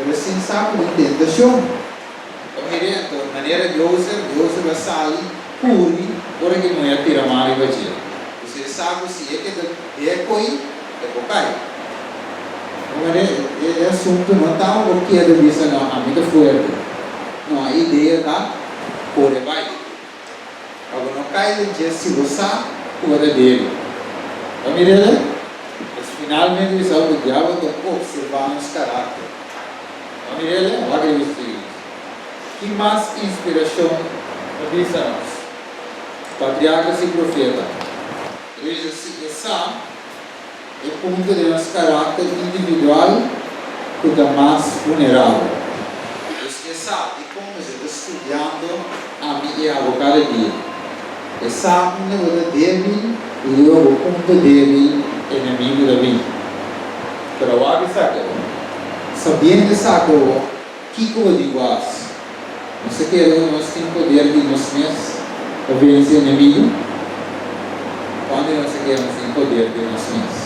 Pero sin sa ku tin tentashon. Pa mira anto, manera Josef, Josef a sali kuri ora ku e muhé a tira man riba dje. Pasobra e sa ku si e keda den koi, e por kai. Bo mira, e asuntu no ta bo keda bisa, No, ami ta fuerte. No, e idea ta kore bai. Pa bo no kai den dje si bo sa ku bo ta débil. Bo a mira el? Pues finalmente bisa bo ku diabel ta observá nos karakter. Bo a mira el? Wak e bisa sigui nos. Ki mas inspirashon ta bisa nos? Patriarkas i profeta. E ta bisa si e sa e punto den nos karakter individual ku ta mas vunerabel. Dus e sa dikon mester ta studiando ami i abo kada dia. E sa unda bo ta débil i riba bo punto débil enemigu ta bin. Pero wak esaki awor. Sabiendo esaki awor, kiko bo tin ku hasi? Nos ta kere ku nos tin poder di nos mes pa vense enemigu? Kuantu di nos ta kere nos tin poder di nos mes?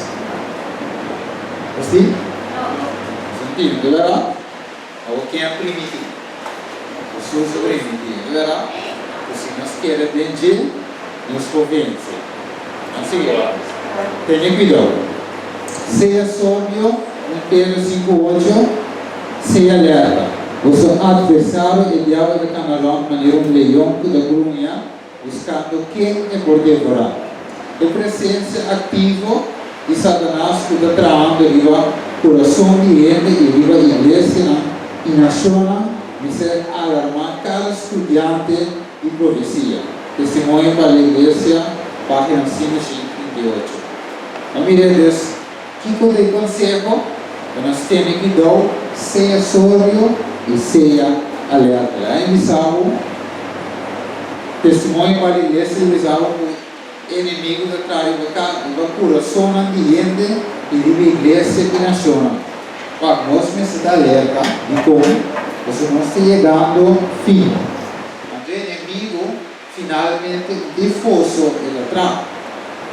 Nos tin? Nos no tin, no ta bèrdat? Awor ken a primintí? Hesus a primintí, no ta bèrdat? Ku si nos kere den dje, nos por vense. Nan sigui wak. Tene kuidou. Sea sobrio, 1 Pedro 5, 8, Sea alerta. Boso atversario e diabel ta kana rònt manera un leon ku ta gruña, buskando ken e por devorá. E presensia aktivo di Satanas ku ta trahando riba kurason di hende i riba iglesianan i nashonnan mester alarmá kada studiante di profesia. Testimonio pa la Iglesia, página 538. No mira dus kiko ta e konseho pa nos tene kuidou, sea sobrio i sea alerta. Laga mi bisa bo, Testimonio pa la Iglesia ta bisa bo ku e enemigu ta traha riba ka riba kurasonnan di hende i riba iglesia i nashonnan. Wak, nos mester ta alerta. Dikon? Pasobra nos ta yegando fin. Anto e enemigu Finalmente, di foso el a traha.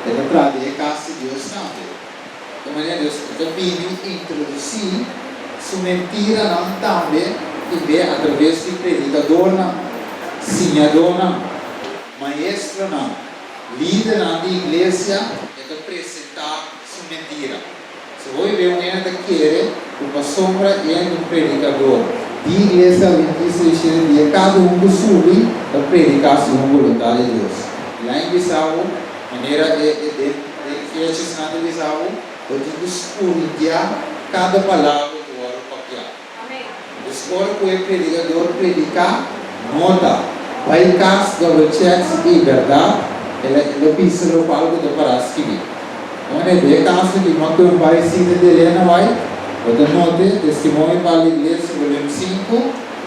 El a traha den e kas di Dios tambe. Di manera Dios ta bini introdusí su mentiranan tambe i be atraves di predikadornan, siñadónan, maestronan, lidernan di iglesia, e ta presentá su mentira. Si hoy be un hende ta kere ku pasobra e ta un predikador di Iglesia Adventista di Shete Dia kada un ku subi ta prediká segun boluntat di Dios. I a bisa bo manera e e den den Hechosnan ta bisa bo, bo tin ku skurintiá kada palabra ku wòrdu papiá. Dus ora ku e predikador prediká, nota, bai kas double check si ta e bèrdat, el a el a bisa lokual ku ta pará skibí. Ora e den e kaso di no ku bai sita di Elena White, bo ta note Testimonio pa la Iglesia volum 5,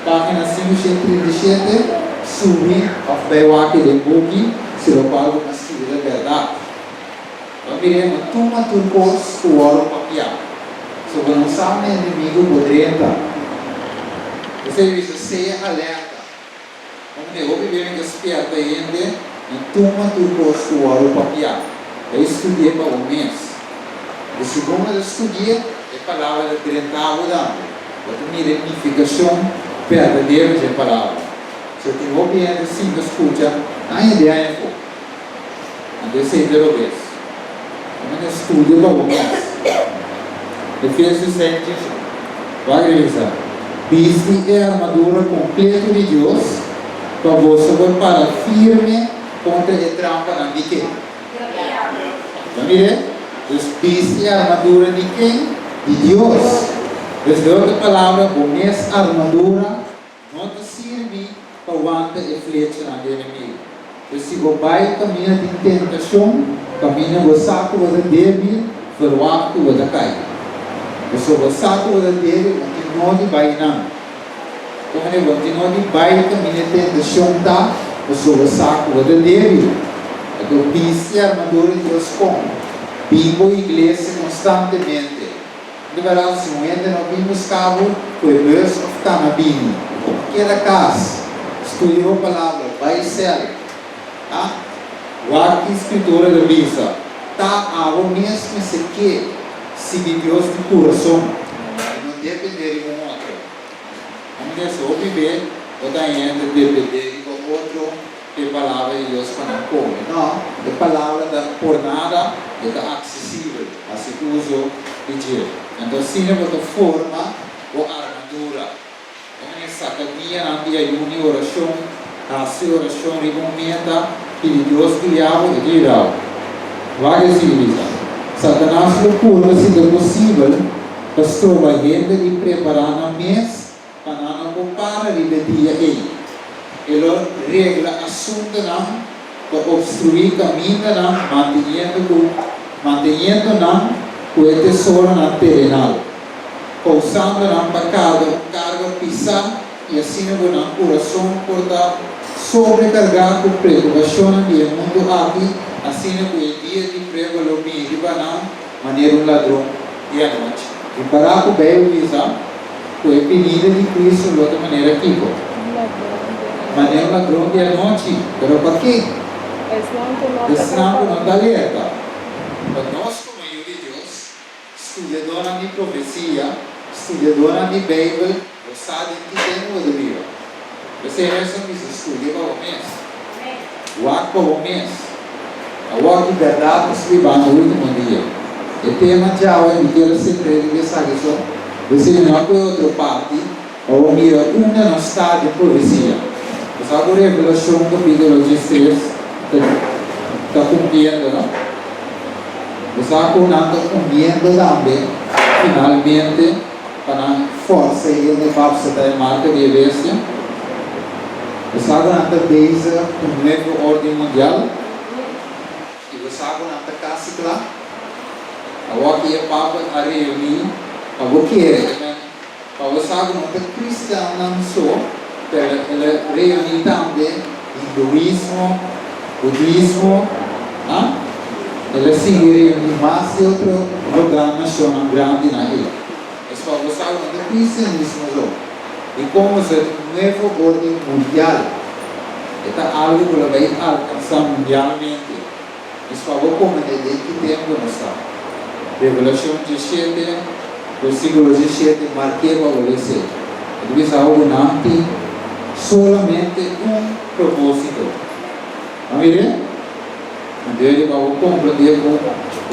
página 537, subi òf bai wak den buki si lokual ku ta skibi ta bèrdat. Bo mir'é no tuma tur kos ku wòrdu papiá. So bo no sa un enemigu bo drenta. Esei bisa sea alerta. Bo mira hopi bia mi ta spièrta hende no tuma tur kos ku wòrdu papiá. Bai studi'é pa bo mes. Bo segun bo ta studi'é, e palabra ta drenta bo tambe. Bo ta mira e nifikashon berdadero dje palabra. So tin hopi hende sinta skucha aña di aña afó. Anto esei ta robes. Bo mester studia pa bo mes. Efesios 6, 18. Wak revisa. Bisti e armadura kompleto di Dios pa boso por para firme kontra e trampanan di ken? Bo mir'é? Dus bisti e armadura di ken? Di Dios. Dus den otro palabra, bo mes armadura No ta sirbi pa wanta e flechanan di enemigu. Pues si bo bai kaminda tin tentashon, kaminda bo sa ku bo ta débil, ferwagt ku bo ta kai. Pasobra bo sa ku bo ta débil, bo tin no di bai nan. Komo bo tin no di bai kaminda e tentashon ta, pasobra bo sa ku bo ta débil. Anto bisti e armadura di Dios kon? Bin bo iglesia konstantemente. Di berdad si un hende no bin busca bo cu e bus of cana bini, keda cas, studia bo palabra, bay cel, ha? Wak ki scritura ta bisa, ta abo mes mester ke sigui Dios di curason y no. dependé di un otro. Unda es hopi be bo ta hende dependé riba otro p'e Palabra di Dios pa nan kome. No, e Palabra ta por nada, e ta aksesibel, hasi uso di dje. Anto asina bo ta forma bo armadura. Bo mester saka dianan di ayuno i orashon, hasi orashon riba un meta, pidi Dios guia bo i ta yuda bo. Wak e sigui bisa, Satanas lo purba si ta posibel pa stroba hende di prepará nan mes pa nan no por para riba e dia ei. E lo regla asuntunan pa obstruí kamindanan manteniendo ku manteniendo nan ku e tesoronan terenal, kousando nan pa karga un karga pisá i asina ku nan kurason por ta sobrekargá ku preokupashonnan di e mundu aki, asina ku e dia di prueba lo bini riba nan manera un ladron di anochi. Ripará ku Beibel bisa ku e binida di Kristu lo ta manera kiko? Manera un ladron di anochi. Pero pa ken? Esnan ku no ta alerta. Pa nos komo yu di Dios, studiadónan di profesia, studiadónan di Beibel, bo sa den ki tempu bo ta biba. P'esei mes a bisa studia pa bo mes. Wak pa bo mes. Awor di bèrdat nos biba na último dia. E tema djawe mi kier a sentr'é riba esaki so, p'esei mi no a kohe otro parti pa bo mira unda nos ta den profesia. Bo sa ku Revelashon kapítulo diestres ta ta kumpliendo, no? Bo sa ku nan ta uniendo tambe finalmente pa nan forsa e hende pa apseptá e marka di e bestia. Bo sa ku nan ta bezig ku nuevo orden mundial i bo sa ku nan ta kasi kla. Awor ki e Papa a reuní pa bo kere, amen, pa bo sa ku no ta kristiannan so, pero el a reuní tambe hinduismo, budismo, ah, el a sigui reuní mas di otro lugá nashonnan grandinan ei. Es pa bo sa ku no ta kristianismo so. Di kon bo sa tin un nuevo orden mundial. E ta algu ku lo bai alkansá mundialmente. Es pa bo komprendé den ki tempu nos ta. Revelashon 17, versíkulo 17 mark'é pa bo les'é. E ta bisa bo ku nan tin solamente un propósito. A mir'é? Anto e di pa bo komprendé ku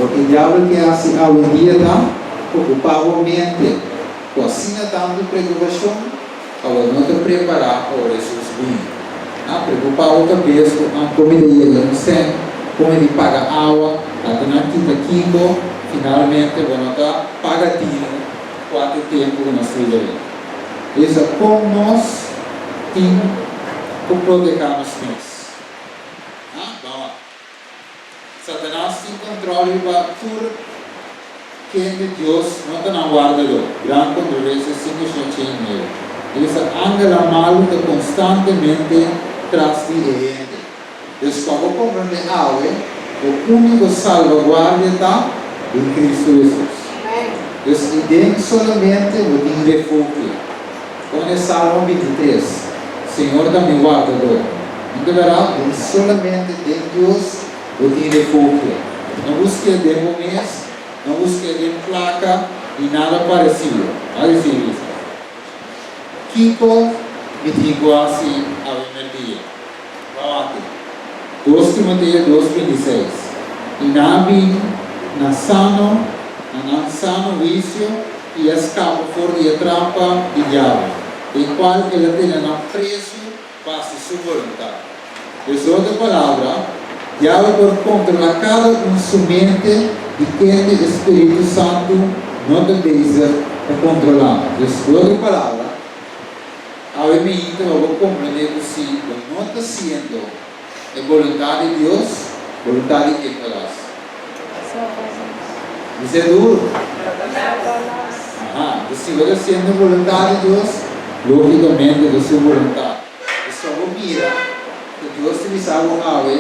loke e diabel ke hasi awendia ta okupá bo mente ku asina tantu preokupashon pa bo no ta prepará pa ora Hesus bini. A preokupá bo kabes ku an kon mi ta yega un sèn, kon mi di paga awa, ata nan kita kiko, finalmente bo no ta paga tinu kua ta e tempu ku nos ta biba den. Bisa kon nos tin ku protehá nos mes. Ha, bawa. Satanas tin control riba tur kende Dios no ta nan wardador. Gran Controversia 589. E bisa angelnan malu ta constantemente tras di e hende. Dus pa bo comprende awe, bo unico salvaguardia ta den Cristo Jesus. Dus i den solamente bo tin refugio. Pone Salmo 23, Señor ta mi wardador. No ta berdad? Den solamente den Dios bo tin refugio. No busk'é den bo mes, no busk'é den plaka ni nada paresido. A disi bisa, Kiko mi tin ku hasi awe merdia? Bawate. 2 Timoteo 2, 26, I nan a bin na sano, na nan sano huisio, i a skapa for di e trampa di diabel, den kual el a tene nan presu pa hasi su boluntat. Des otro palabra, diabel por kontrolá kada un su mente di kende e spiritu santu no ta bezig ta kontrolá. Des otro palabra, awe meinta bo por komprendé ku si bo no ta siendo e boluntat di Dios, boluntat di ken bo ta hasi? Bis'é duru. Aha, dus si bo ta hasiendo boluntat di Dios, lógikamente ta su boluntat. Dus pa bo mira ku Dios ta bisa bo awe,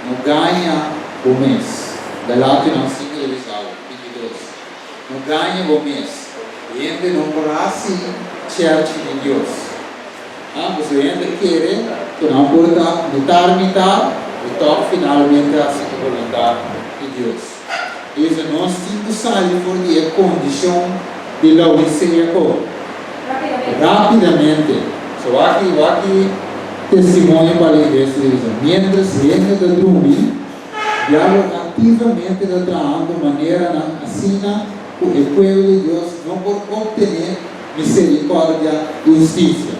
no gaña bo mes. Galationan sinku ta bisa bo, 22, No gaña bo mes. Hende no por hasi chèrchi di Dios. Ah, pasobra hende kere ku nan por ta mitar mitar i tòg finalmente hasi e boluntat di Dios. Dios, nos tin ku sali for di e kondishon. Di Laodicea ko? Rápidamente. So aki, wak Testimonio pa la Iglesia di bisa. Mientras hende ta drumi, diablo aktivamente ta trahando maneranan asina ku e pueblo di Dios no por optené miserikòrdia i hustisia.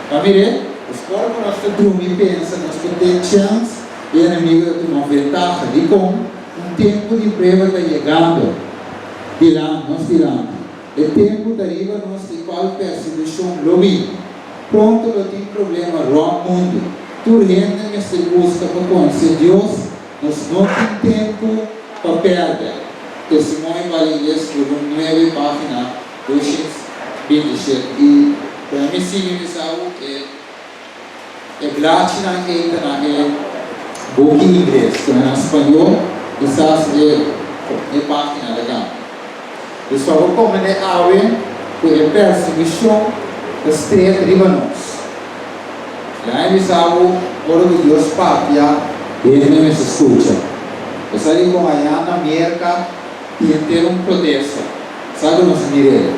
Pa mir'é, pues ora ku nos ta drumi pensa nos por ten chèns, e enemigu ta tuma ventaha. Dikon? Un tempu di prueba ta yegando dilanti nos dilanti. E tempu ta riba nos di kual persekushon lo bin. Pronto lo tin problema rònt mundu. Tur hende mester buska pa konosé Dios. Nos no tin tempu pa pèrdè. Testimonio pa la Iglesia, volum nuebe, página 227. I pa mi sigui bisa bo e e blachinan ei ta na e buki ingles, ku na spañó kisas e e página ta kambia. Dus pa bo komprendé awe ku e persiguishon ta stret riba nos. Ya e bisa bo ora ku Dios papia, hende mester skucha. Bo sa dikon ayá na Merka tin henter un protesta. Sa ku nos mir'é.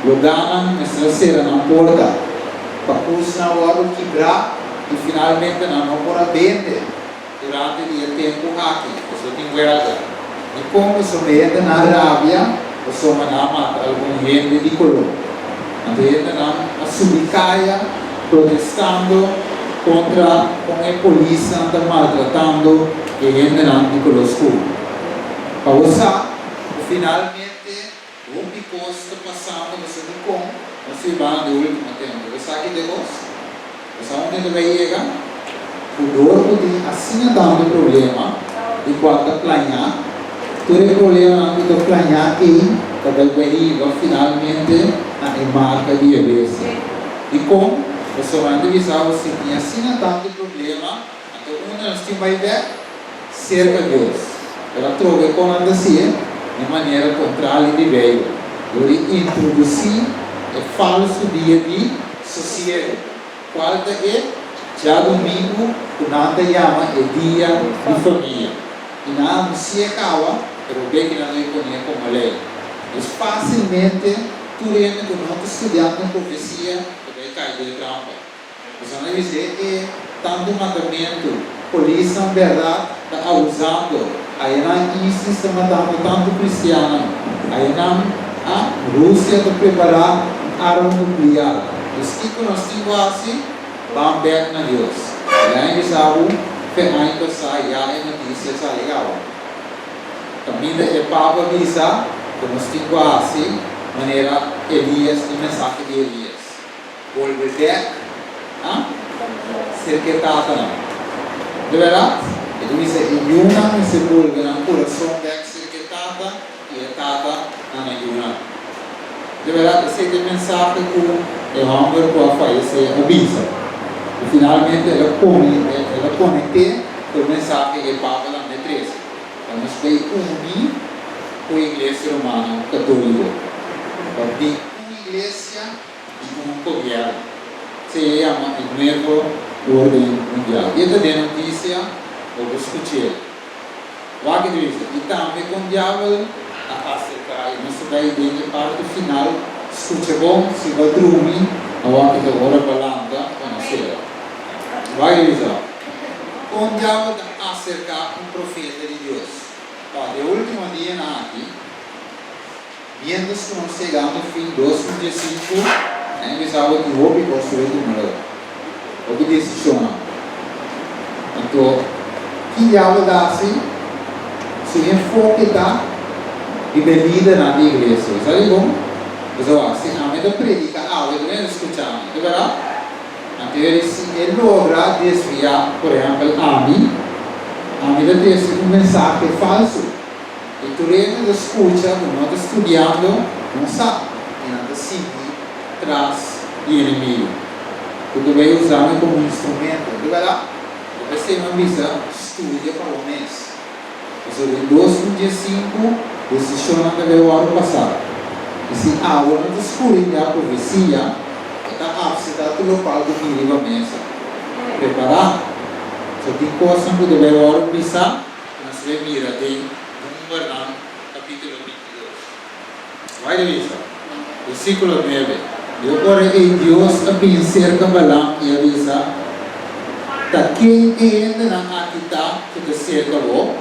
Lugánan mester a sera nan porta pa kusnan wòrdu kibrá i finalmente nan no por a bende. Durante di e tempu aki, boso tin wèlga. Dikon boso hendenan rabia pasobra nan a mata algun hende di koló? Anto hendenan a subi kaya protestando kontra kon e polisnan ta maltratando e hendenan di koló skur. Pa bo sa ku finalmente hopi kos ta pasando boso dikon nos ta bibando den ultimo tempu. Bo sa ki ta e kos? Bo sa unda ta bai yega? Ku dor ku tin asina tantu problema di kua ta plañá, tur e problemanan ku ta plañá ei ta bai bai hiba finalmente na e marka di e bestia. Dikon? Pasobra nan ta bisa bo si tin asina tantu problema, anto unda nos tin bai bèk? Serka Dios. Pero atrobe kon nan ta hasié? Na manera kontrali di Beibel, dor di introdusí e falsu dia di sosiego, kual ta e djadumingu ku nan ta yama e dia di famia. I nan a anunsi'é kawa, pero beki nan lo e pon'é komo lei. Dus fásilmente tur hende ku no ta studiando profesia ta bai kai den e trampa. Pasobra nan a bisa e tantu matamentu, polisnan bèrdat ta abusando, ayanan ISIS ta matando tantu kristiannan, ayanan a Rusia ta prepará un arma nuklear. Dus kiko nos tin ku hasi? Ban bèk na Dios. El aña bisa bo, fe aña pasá ya e notisia sali kaba. Kaminda e Papa bisa ku nos tin ku hasi manera Elias, e mensahe di Elias. Bolbe bek a serka e tatanan. Di bèrdat, e ta bisa e yunan mester bolbe nan kurason bek serka e tata i e tata na nan yunan. Di bèrdat, esei ta e mensahe ku e hòmber ku a fayesé a bisa. I finalmente el a pone, el a konekt'é ku e mensahe e Papa tambe trese, pa nos bai uni ku e Iglesia Romano Katóliko, pa bin un iglesia. Di un gobierno. Se e yama e nuevo orden mundial. I e ta den noticia, bo por scuch'el. Wak e ta bisa, I tambe con diabel a acerca i nos ta bay den e parti final, scucha bon, si bo a drumi, awor ki ta ora pa lanta pa no cera. Wak e ta bisa, Con diabel ta acerca un profeta di Dios? Pa de ultimo dianan aki, Miéntras ku nos yegando fin 2015, nan a bisa bo tin hopi kos ku bay tuma lugar, hopi desishonnan. Anto, ki diabel ta hasi? Su enfoke ta riba e lidernan di iglesia. Bo sa dikon? Pasobra wak, si ami ta predika awe, tur hende ta skucha mi, ta bèrdat? Anto e si e logra desviá, por ehèmpel ami, ami ta trese un mensahe falsu. I tur hende ta skucha ku no ta studiando no sa i nan ta sigui tras di enemigu ku ta bai usa mi komo instrumento. Di bèrdat, bo ta sema bisa studia pa bo mes. Pasobra den 2015 desishonnan ta bai wòrdu pasá. I si abo no ta skurinda profesia, e ta apseta tur lokual ku tin riba mesa. Prepará! So tin kosnan ku ta bai wòrdu bisá. Ku nos lo mira den Numbernan kapítulo 22. Wak di bisa. Versíkulo 9. I ora ei Dios a bin serka Balaam i a bisa, Ta ken e hendenan aki ta ku ta serka bo?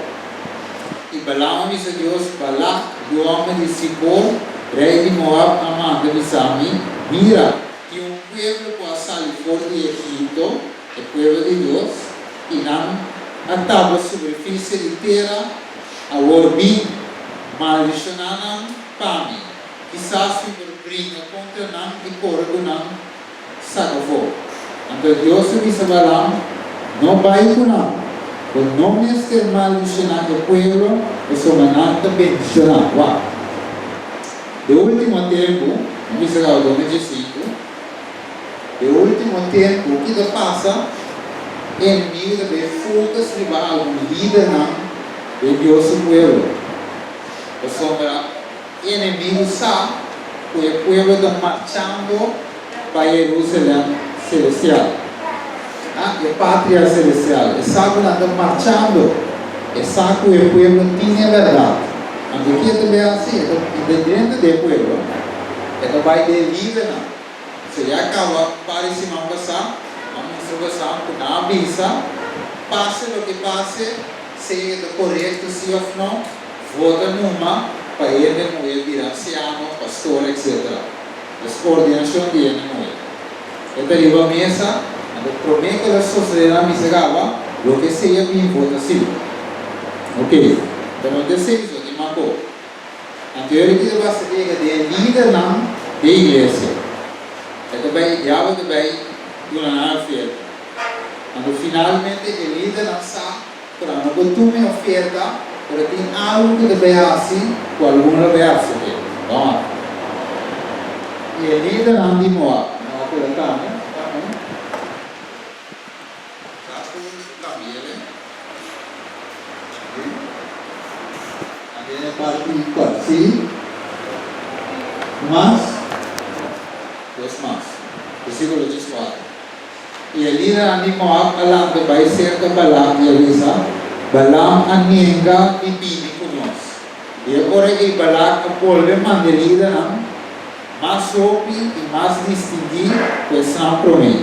I Balaam a bisa Dios, Balak, yu hòmber di Sipor, rei di Moab, a manda bisa mi, Mira, tin un pueblo ku a sali for di Egipto, e pueblo di Dios, i nan a tapa superfisie di tera. Awor bin, maldishoná nan pa mi. Kisas mi por bringa kontra nan i kore ku nan saka afó. Anto Dios a bisa Balaam, No bai ku nan. Bo no mester maldishoná e pueblo, pasobra nan ta bendishoná. Wak! De último tempu, mi bisa kaba 2015, de último tempu, ki ta pasa? E enemigu ta bay focus riba algun lidernan den Dios su pueblo, pasobra Enemigu sa ku e pueblo ta marchando pa Jerusalem selestial, e patria selestial. E sa ku nan ta marchando. E sa ku e pueblo tin e bèrdat. Anto ki e ta bai hasi? E ta drenta den e pueblo, e ta bai den e lidernan. So ya kaba un par di siman pasá, a mustra bosan ku nan a bisa, pase loke pase, sea e ta korekto si òf no, vota numa pa hende muhé bira ansiano, pastor etc. Es ordinashon di hende muhé. E ta riba mesa, anto promé ku el a sosodé nan misa kaba, loke sea bin vota si. Ok, pero no ta esei so, tin mas kos. Anto e riki ta basta yega den e lidernan di e iglesia. E ta bai, e diabel ta bai duna nan oferta. Anto finalmente e lidernan sa ku nan no por tuma e oferta, pero tin algu ku ta bai hasi ku algun lo bai asept'é. Bon. I e lidernan di Moab, no a keda tambe, tambe. Sa ku cambiele. También e parti cual si. Un mas? Dos mas. Versículo 14. I e lidernan di Moab a lanta bai serka Balaam i a bisa, Balaam a nenga di bini ku nos. I e ora ei Balak a bolbe manda e lidernan mas hopi i mas distinguí ku esnan promé.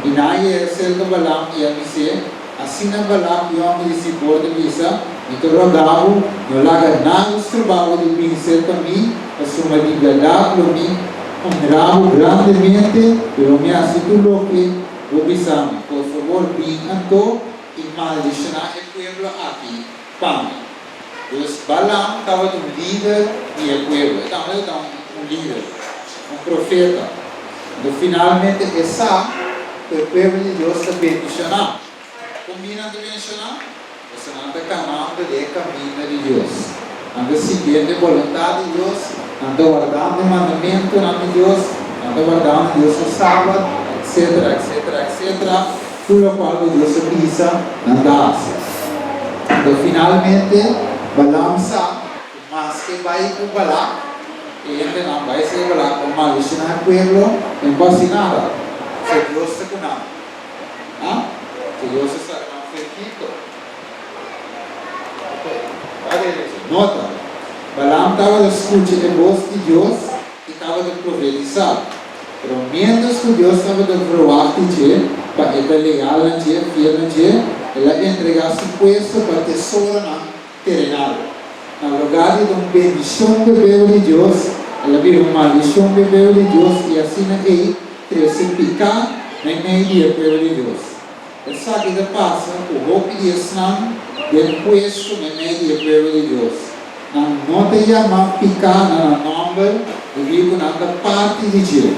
I nan a yega serka Balaam i a bis'é, Asina Balak, yu hòmber di Sipor, ta bisa, Mi ta roga bo, no laga nada stroba bo di bini serka mi, pasobra di bèrdat lo mi honra bo grandemente i lo mi hasi tur loke bo bisa mi. Por fabor, bin anto i maldishoná e pueblo aki pa mi. Dus Balaam tabata un lider di e pueblo. E tambe tabata un lider, un profeta. Anto finalmente e sa ku e pueblo di Dios ta bendishoná. Kon bini nan ta bendishoná? Pasobra nan ta kanando den e kaminda di Dios. Nan ta siguiendo e boluntat di Dios, nan ta wardando e mandamentunan di Dios, nan ta wardando Dios su Sabat, etsetera, etsetera, etsetera. Tur lokual ku Dios a bisa, nan ta hasi. Anto finalmente Balaam sa ku maske bai ku Balak, e hendenan bai serka Balak pa maldishoná e pueblo, e no por hasi nada, pasobra Dios ta ku nan. Ha? So Dios a saka nan for Egipto. Nota, Balaam tabata skucha e bos di Dios i tabata profetisá. Pero miéntras ku Dios tabata verwagt di dje pa e ta leal na dje, fiel na dje, el a entregá su puesto pa tesoronan terenal. Na lugá di ta un bendishon p'e pueblo di Dios, el a bira un maldishon p'e pueblo di Dios i asina ei trese piká meimei di e pueblo di Dios. Esaki ta pasa ku hopi di esnan den puesto meimei di e pueblo di Dios. Nan no ta yama piká na nan nòmber debí ku nan ta parti di dje,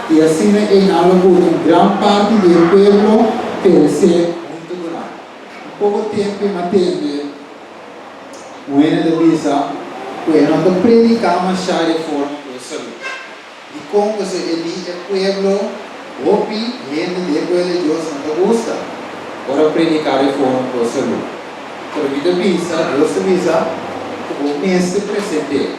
i asina ei nan lo buta un gran parti di e pueblo peresé huntu ku nan. Un poko tempu i matende un hende ta bisa ku e no ta prediká mashá reforma ku e salú. Dikon ku se e di e pueblo hopi hende di e pueblo di Dios no ta gusta ora prediká reforma pro salú? Pero mi ta bisa, Dios ta bisa ku bo mester present'é.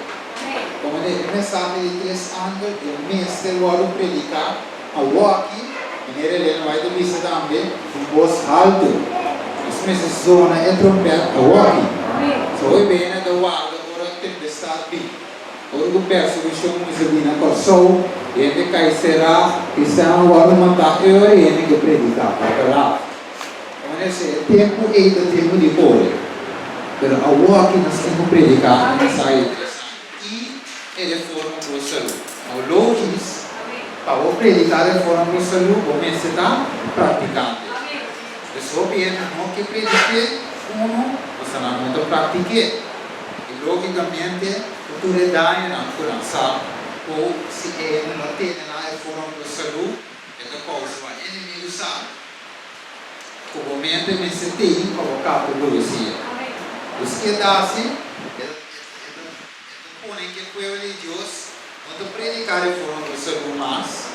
Komo di e mensahe di tres angel e mester wòrdu prediká awoki, manera Elena White ta bisa tambe, ku bos haltu. Nos mester zona e trompèt awoki. So hopi bene ta warda ora tempestat bin. Ora ku persekushon kuminsá bini na Kòrsou, hende kai será, kristiannan wòrdu matá, e ora hende ke prediká, pa lat. Onesé, e tempu ei ta tempu di kore, pero awor aki nos tin ku prediká e mensahe interesante i e reforma pro salú. Now logis, pa bo prediká reforma pro salú bo mester ta praktikante. Pues hopi hende no ke predik'é uno, pasobra nan no ta praktik'é. I lógikamente ku tur e dañonan ku nan sa ku si e hende no tene nan reforma pro salú e ta kousa pa enemigu sa. Ku bo mente mester tin pa bo kapta profesia. Pues ke ta hasi? E ta pone ku e pueblo di Dios no ta prediká reforma pa salú mas.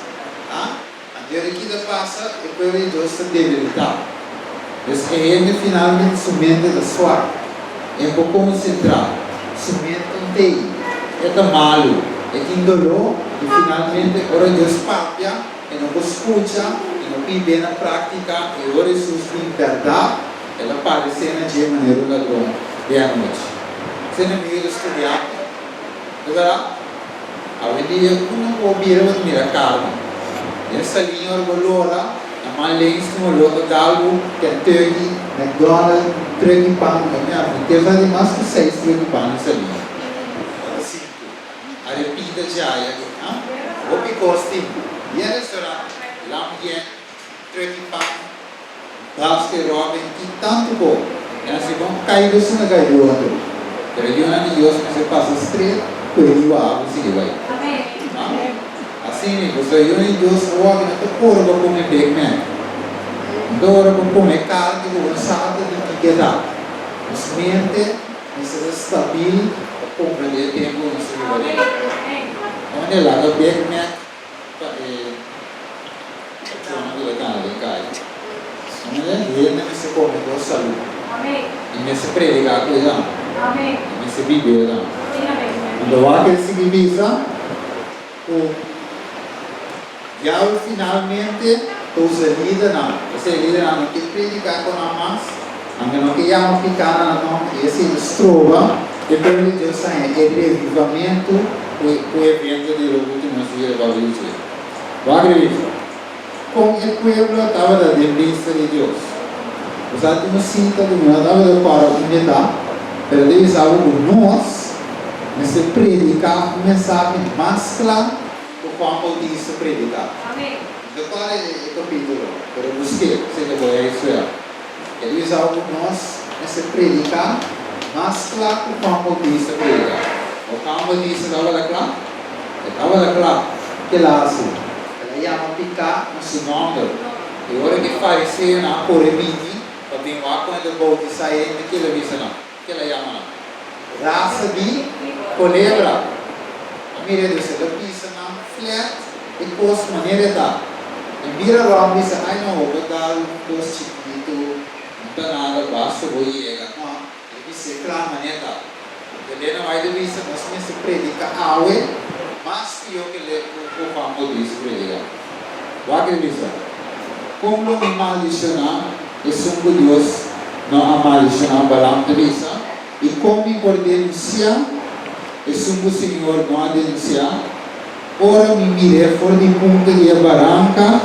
Anto di ki ta pasa? E pueblo di Dios ta debilitá. Pues e hende finalmente su mente ta swak. E por konsentrá. Su mente no ta ei. E ta malu. E tin doló i finalmente ora Dios papia, E no por scucha, e no bib'é na práctica, i ora Hesus bin bèrdat, el a parecé na dje manera un ladron den anochi. Su enemigo ta studiante. Ta bèrdat? Awendia unda ku bo bira bo ta mira karni. Den saliña ora bo lora, na man links tin un olor ta dal bo, Kentucky, McDonald, truck di pan, mi ke sa di mas ku seis truck di pan den saliña. Ta sinku. Arepinta djaya ku ha? Hopi kos tin. Yen restaurant, lam yen, truck i pan, Baskin Robin, tin tantu bo. E nan si bon kai bo suna kai di otro. Pero yunan di Dios mester pasa stret ku e riu awa sigui bai. Ha? Asina, pasobra yunan di Dios awor no ta ora pa kome Big Mac. No ta ora pa kome karni ku bo no sa ta di kiko ta. Nos mente Mester ta stabil pa comprende e tempo cu nos ta biba den. Unda e laga bek mek pa e patrona cu ta cana den calle. Unda hende mester come cos salu. Y mester predica cu edan. Y mester biba edan. Unda wak el sigui bisa cu Diabel finalmente ta usa lidernan. Esei lidernan no ke prediká ku nan mas, nan no ke yama piká na nan nòmber i esei ta stroba e pueblo di Dios haña e revivamentu ku e evento di los últimos dias a bou dje. Wak revisa kon e pueblo tabata den bista di Dios. Bo sa tin un sita ku mi no tabata kòrda unda e ta, pero ta bisa bo ku nos mester prediká un mensahe mas kla Ku Juan Bautista prediká. No ta kòrda e kapítulo, pero busk'é, si ta bo ei suel. E ta bisa ku nos mester prediká mas kla ku Juan Bautista prediká. O Juan Bautista tabata kla? E tabata kla. Ke el a hasi? El a yama piká na su nòmber. I ora ku e fariseonan a kore bini pa bin wak kon e ta boutisá hende, ke el a bisa nan? Ke el a yama nan? Rasa di kolebra. A mira e dus el a bisa nan flat e kos manera e ta. E mira rònt bisa, Ai no, bo dal un kos chikitu, no ta nada, basta bo yega. No, el a bisa e kla manera e ta. Elena White a bisa, Nos mester prediká awe mas pió ke le ku Juan Bautista prediká. Wak el bisa, Kon lo mi maldishoná esun ku Dios no a maldishoná? Balaam ta bisa, I kon mi por denunsiá esun ku Señor no a denunsiá? Ora mi mir'é for di punta di e baranka.